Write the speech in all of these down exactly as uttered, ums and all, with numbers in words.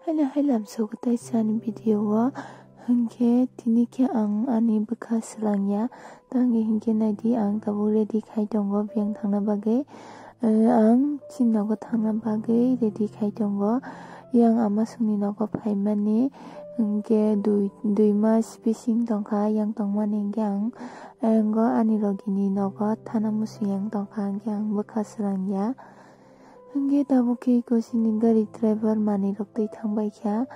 Haino hai lamsogo taisa ani video o, hinkhe tini khe ang ani bwkha swlangya, tangwi hinkhe naidi ang tabuk ready khai tongo biyang thangna bagwi. Eh, ang chini nogo thangna bagwi ready khai tongo. Yang ama songni nogo phaimani hinkhe dui, dui mas bising tongkha, yang tongmani hinkhe ang, eh, ango ani rogini nogo thana muchung yang tongkha, hinkhe ang bwkha swlangya. Hinkhe tabuk khe iko chini gari driver manwi rok twi thangbai kha,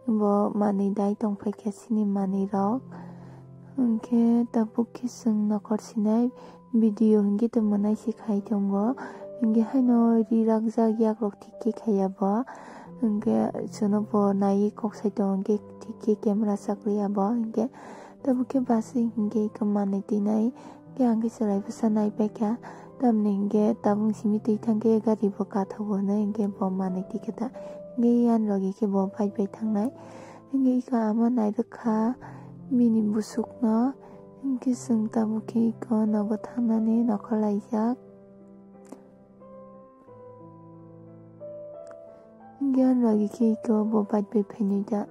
bo manwi dai tongphai kha chini manwi rok. Hinkhe tabuk khe chwng nokhor sinai video hinkhe tongma nai se khai tongo. Hinkhe haino ri rakjak yak rok thik khe khaiya bo. Hinkhe chwngno bo naiwi kok sai tongo hinkhe thik khe camera chakliya bo. Hinkhe tabuk khe bus hinkhe iko manwi twi nai. Khe ang khe chwrai bwsa naipaikha, tamni hinkhe tabuk simi twi thangkhe gari bo kathogo hwnwi hinkhe bo manwi tikhe ta, hinkhe yan logi khe bo bike bai thangnai, hinkhe iko ama nairwkha bini bwswkno, hinkhe chwng tabuk khe iko nogo thangnani nokhorlaijak. Hinkhe ani logi khe iko bo bike bai phainai da.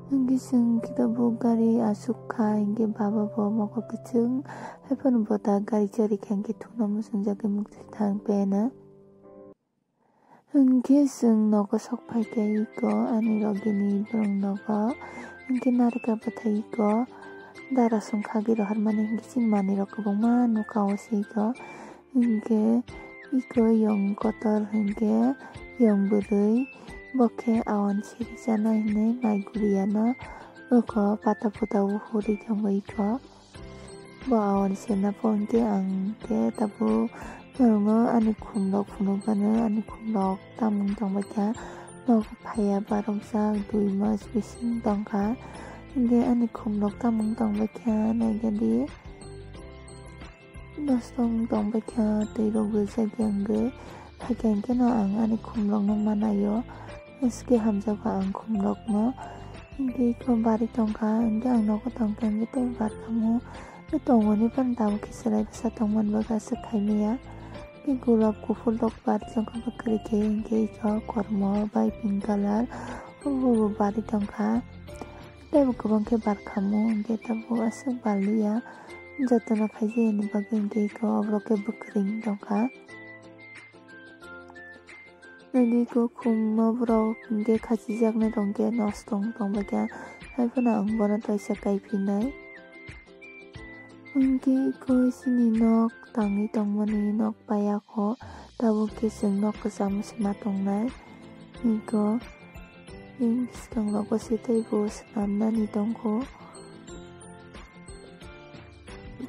Hinkhe chwng khe tabuk gari aswk kha, hinkhe baba bo mokol kwchwng haiphano bo ta gari chari kha, hinkhe thungna muchungjagwi mukti thang pena. Hinkhe chwng nogo sok phaikha iko ani logini borok nogo, hinkhe narwkha bwthai iko dara song khagwi rohormani, hinkhe chini manwirok kwbangma nukha o se iko. Hinkhe iko yong kotor hinkhe yong bwrwi, bo khe awan siri chanai hinwi mai guriano oko pata puta o hurwi tongo iko. Bo awan sirna po hinkhe ang khe tabuk norokno ani khumrok phunukmano, ani khumrok tamung tongbaikha, nogo phaiya barokjak dui mas bising tongkha, hinkhe ani khumrok tamung tongbaikha naikhe di. Nosto wng tongbaikha, twi rok rijak ya wngwi phaikha, hinkhe no ang ani khumrokno manaio, haske hamjakgo ang khumrokno. Hinkhe iko barwi tongkha, hinkhe ang nogo tongkha, hinkhe tei barkha mo. Tei tongmani phano tabuk khe chwrai bwsa tongmani bagwi aswk khaimaya. Hinkhe gulab kuphur rok barwi tongkha, bwkrwi khe, hinkhe iko kormo bai pink colour, o bo barwi tongkha. Tei bo kwbang khe barkha mo, hinkhe tabuk aswk barliya. Jotono khaijak yani bagwi hinkhe iko oborok khe bwkrwi wng tongkha. Nini iko khumma borok hinkhe khachijaknai rok hinkhe nosto wng tongbaikha. Haiphano ang bono twaisa kaiphinai. Hinkhe iko chini nok tangwi tongmani nok payakho, tabuk khe chwng nok kwchamo se ma tongnai. Iko Bini bwskango logo se tei bo swnamnani tongkho.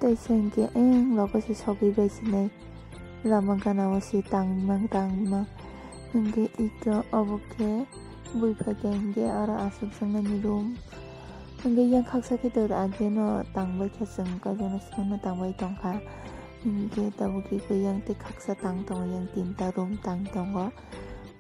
Tei se hinkhe eng logo se sogwi bai sinai lama gana o se tangmang tangmang. Hinkhe ito obo khe bui phaikha hinkhe aro aswk swngnani room. Hinkhe yang khaksa khe tor age no tangbai kha chwng kaijakna swkangno tangbai tongkha. Hinkhe tabuk iko yang tei khaksa tang tongo, yang tinta room tang tongo.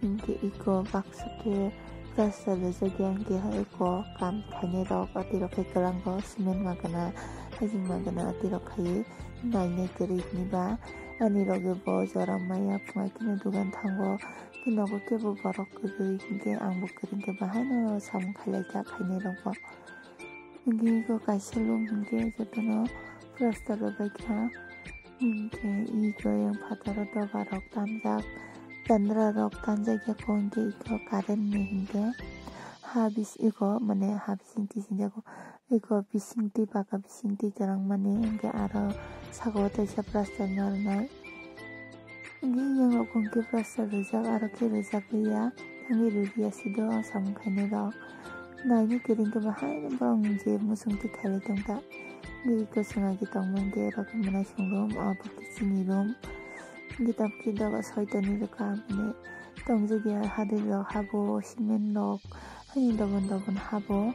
Hinkhe iko baksa khe plaster rijak ya, hinkhe hai eko kam khainai rok, ati rok khe kwlango cement ma gana, hajing ma gana, ati rok khai nainai kwrwi hwnwi ba ani rok bo jora maya phunai kheno dogan thango, tei nogo kebo borok kwrwi, hinkhe ang bo kwrwi, hinkhe bo haino samung khailai kha khainai rok bo. Hinkhe iko kaisa room hinkhe jotono plaster rwbai kha. Hinkhe iko yang phataro doga rok tanjak, jandra rok tanjak ya, hinkhe iko current ni hinkhe ha bis iko mane ha bising twi sinjago, iko bising twi paka bising twi kwrwngmani hinkhe aro saka o teisa plaster ma rwnai. Hinkhe yang rok hinkhe plaster rijak, aro khe rijak liya, thangwi rwliya sido samung khainai rok. Naini kwrwi hinkhe bo haino borok ni je muchung twi khailai tongkha. Hinkhe iko swngagi tongma hinkhe oro khe mwnai song room, obo khe chini room. Hinkhe tabuk khe doga soitoni rwkha, mane tongjak ya, hadwi rok habo, cement rok, haino dobon dobon habo.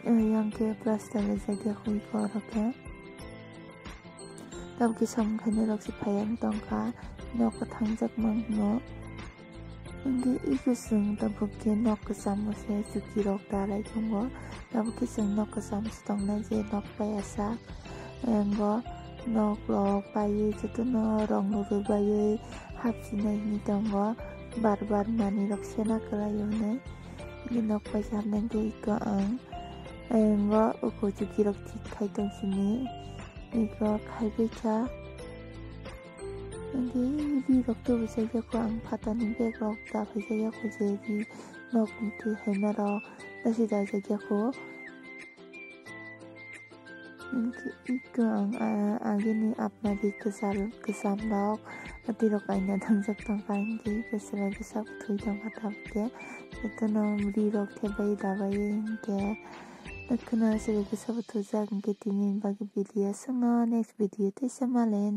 Yang khe plaster rijak ya, iko oro khe. Tabuk khe samung khainai rok se phaiya wng tongkha, nok kwthang jakma hwno. Hinkhe iko chwng tabuk khe nok kwchamo se chuki rok dalai tongo. Tabuk khe chwng nok kwcham se tongnai je nok paiya sak. Engo nok rok paiwi jotono rong rwbaiwi hapsinai hwnwi tongo. bar bar manwi rok sena kwlai o hinwi. Nok paisa hapnai khe iko ang, ayang o uko chuki rok thik khai tong sini. Iko khai bai kha. Hingke ri rok tubu chai khe ang phatani bag rok da phai khe yakho je ri nok twi haima rok da si da jai khe kho. Hingke iko ang, ah, agini apna ri kwchal kwcham rok, atwi rok aina thangjak tongkha, hingke iko chwrai bwsa bo thwi tongkha tabuk khe. Jotono ri rok thebai dabai hingke. Nokhono chwrai bwsa bo thwijak, hingke tini bagwi video aswkno, next video teisa malai.